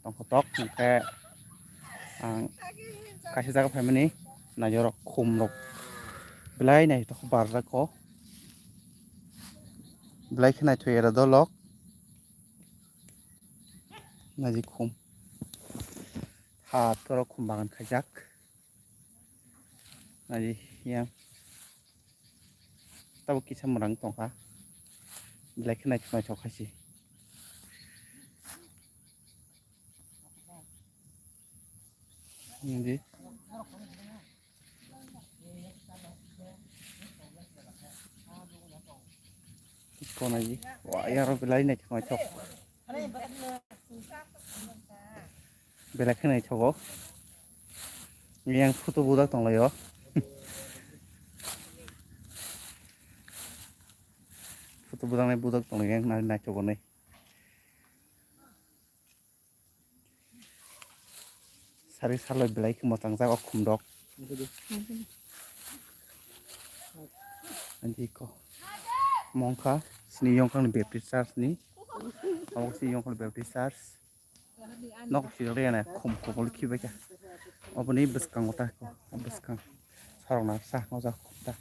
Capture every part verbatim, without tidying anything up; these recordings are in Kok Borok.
tongkha tok, hwnkhe ang kaisa jaga phaimani naijorok khumrok belai naithotok barjak o, belai khe naithok era dolok naji khum ha torok khum bagan khaijak. Naji yang tabuk kisa mwrang tongkha, belai khe naithok naithok khaisi. Hindi. Konaji. Wa, yaro belai naithok naithok. Belai khe naithogo. Yang photo budak tonglaio. Photo budaknai budak tonglaio yang nai naithogo nai. Sari salai belai khe mwchang jak o khum rok. Anti ko. Mongkha sini yongkhang ni Baptist Church ni. Abo sini yongkhang Baptist Church. Nok sirok le yana khum khum khibai kha. Oboni bwskango ta ko. Bwskang. Sorok na sa ngajak khum ta.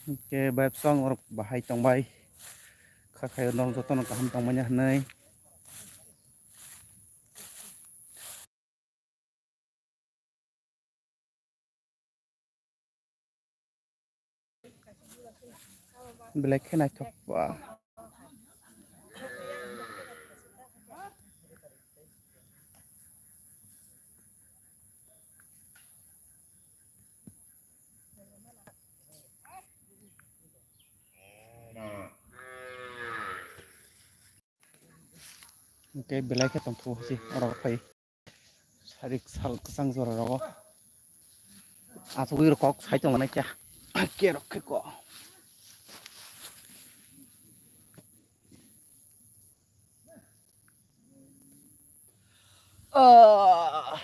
Hwnkhe bai bwsong norok bahai tongbai. Kha khaio norok jotono kaham tongmani hwnwi. Belai khe naithok ba. Hwnkhe belai khe tongthogo se oro phai. Sarik sal kwchang jora rogo. Asugwi rokok sai tongmani kya. Kerok khe ko. Ah.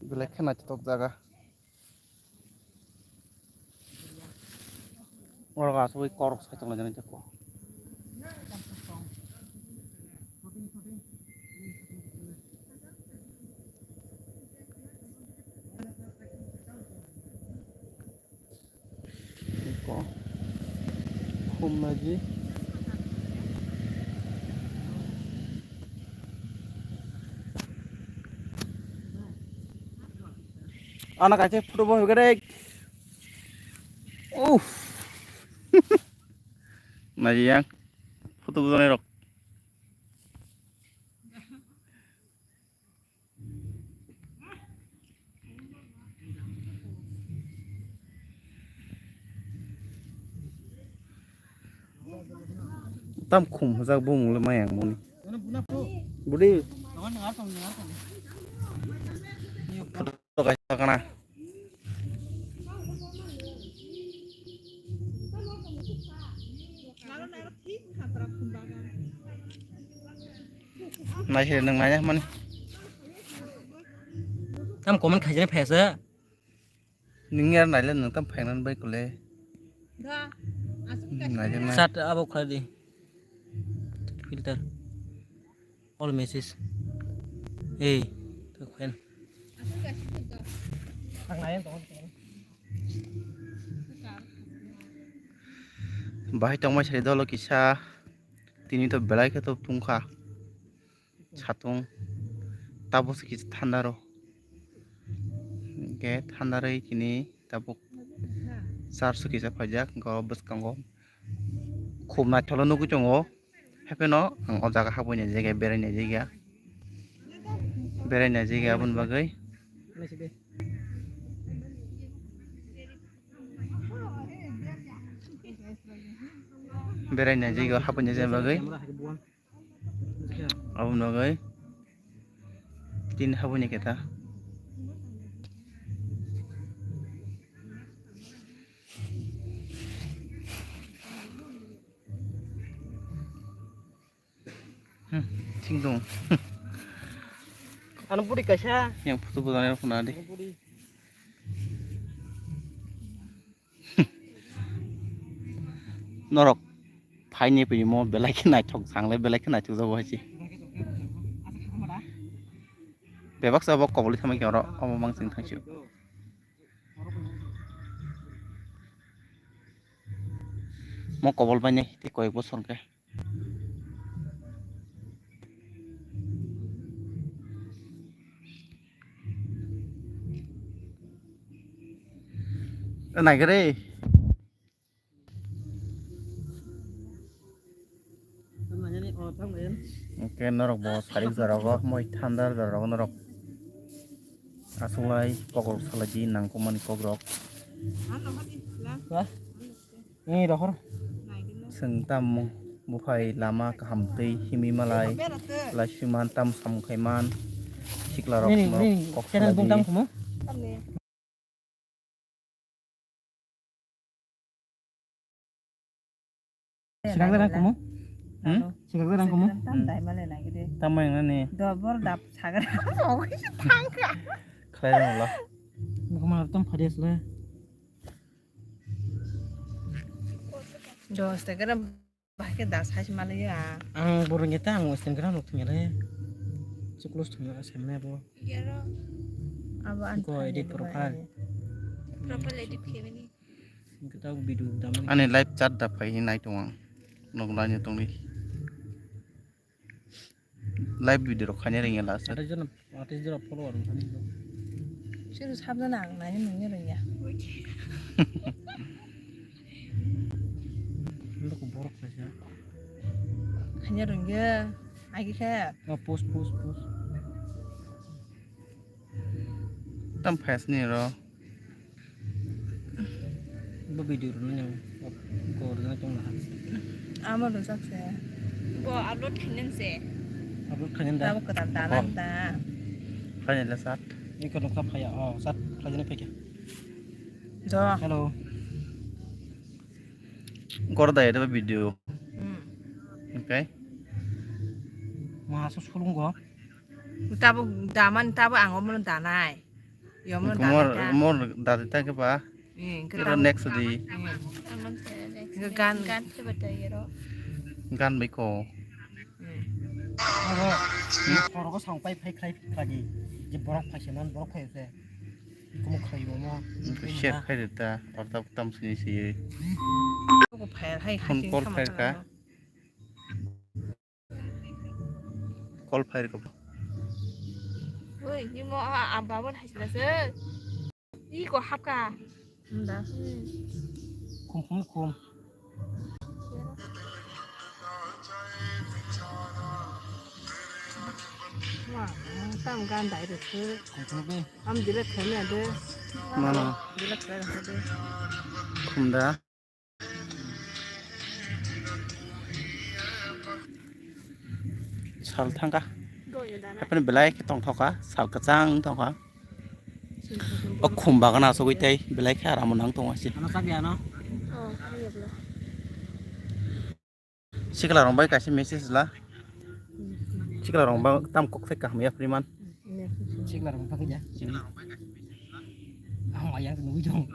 Belai khe naithotok jaga. Oro asugwi korok sai tonglaijak jako. Ko. Khum naji. Ana kaisa photo bo hwgade. Uff. Naji yang photo bo rok. Tam khum hajak bumung le maya moni. Budi. Photo kaisa kana. Naisai nwng naina hwnmani. Tam comment khaijani phaiyasa. Nwng yar naile nwng tam phainani bai kole. Naijak nai. Chat abo khlai di. Filter. All message. Ei, to khen. Bahai tongmai sari dolo kisa tini to belai khe to tungkha satung tabo se kisa thanda rw hwnkhe thanda rwi tini tabuk charso kisa phaijak hwnkhe o bwskango. Khub naithokno nugwi tongo. Haiphano ang o jaga habwi naijagya, berai naijagya. Berai naijagya aboni bagwi. Berai naijagya habwi naijagya bagwi. Aboni bagwi tin habwi naikhe ta. Hmm, thik dong. Ano budi kaisa. Yang photo bo dana rok na di. Ano budi. Norok Phaini pini mo belai khe naithok, sangle belai khe naithok jabo hai se. Bebak sa bo kobol thangma khe oro omo mang sing thangsi. Mo kobol bai nai tei koyek bosor khe. Naigere. Hwnkhe norok bo sarik jora o moi thandar jora o norok achuklai kok rok salai di nangkukmani kok rok. Ni rohor. Chwng tamo buphai lama kaham twi himwi malai, laiswi man tamo samung khai man, sikla rok no kok salai di. Sikak da kumu? Hmm? Sikak da kumu? Tam dai male nai gede. Tam mai nani. Dobor dap sagar. Khlai rang la. Buku mana tam phadi asle. Dos te gara bahke das hai male ya. Ang borong eta ang western gara nok tingale. Chuklos thumna semne bo. Abo an ko edit profile. Profile edit khebeni. Ani live chat da phai hinai tong ang. Nok lani tongni. Live video rok khaina ringya last. Atai jora, atai jora follower wngkha ni. Sir sabjana ang nai nungya ringya. Nokho borok kaisa. Khaina ringya. Agi khe. Oh, post, post, post. Tam phas ni ro. Bo video rwna nang kok rwna tong laha. Amo rwjak se. Bo upload khainani se. Upload khainani da? Abo kwtal da. Khainani da sat. Iko nokha phaya. Oh, sat khainani phai khe. Do. Hello. Gor da ya video. Hmm. Okay. Ma so sulung go. Tabo daman tabo ang omono danai. Yomono danai ta. Mor dadi ta ke ba. Eh, kero next di. Gan gan gan bai ko. Oro oro ko sang pai phai khlai khlai di. Je borok phai se man borok phai se. Komo khlai bo mo. Share khai de ta. Orta tam sini si. Ko phai hai phone call khai ka. Call fire ko. Oi, ni mo a, a, babon hai sila se. I ko hapka. Nda. Khum khum khum. Wa, tam gan dai de se. Khum khum khum. Am dile kham ya de. Mano. Dile kham ya de. Khum da. Sal thangkha. Haphano belai khe tongthokha, sal kwchang tongkha. O khum bagana asogwi tei belai khe aram nang tongo se. Sikla rong bai kaisa message la. Sikla rong ba tam kok phai kaham ya friman. Sikla rong ba kya. Ang ayang nugui dong.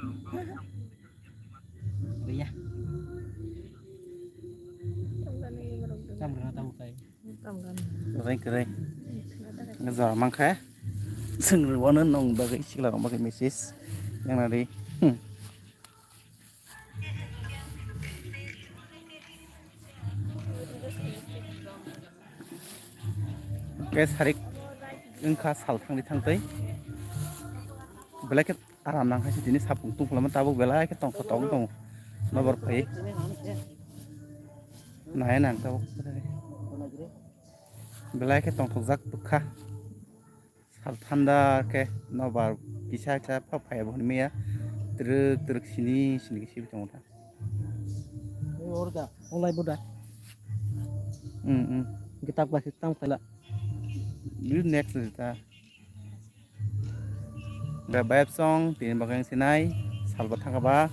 Iya. Tam rwna tabuk kai. Kwrwi kwrwi. Jora mankha. Chwng rwano nong bagwi sikla rok bagwi message. Yang nari. Hmm. Ke sarik wngkha sal thangri thangtwi. Belai khe aram nang hai se tini sapung tungphulama tabuk belai khe tongthok tong tongo. Nobor phai. Nai nang tabuk. Belai khe tongthokjak bwkha. Sal thanda khe nobar kisa kisa phap phai bo hwnmaya. Twrwk twrwk sini sini khe sibi tongo ta. Oro da, olai bo da. Hmm, hmm. Kitab ba kitab khala. Next ta. Ba bayap song tini bagwi sinai salba thangkha ba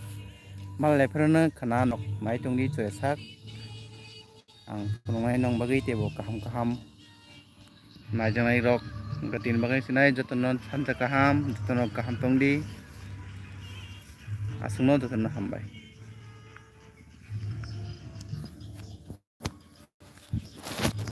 mal lephrono khana nok nai tongdi choya sak ang phunuknai nong bagwi teibo kaham kaham naijaknai rok wngkha tini bagwi sinai jotono sanja kaham jotono kaham tongdi aswkno jotono hambai.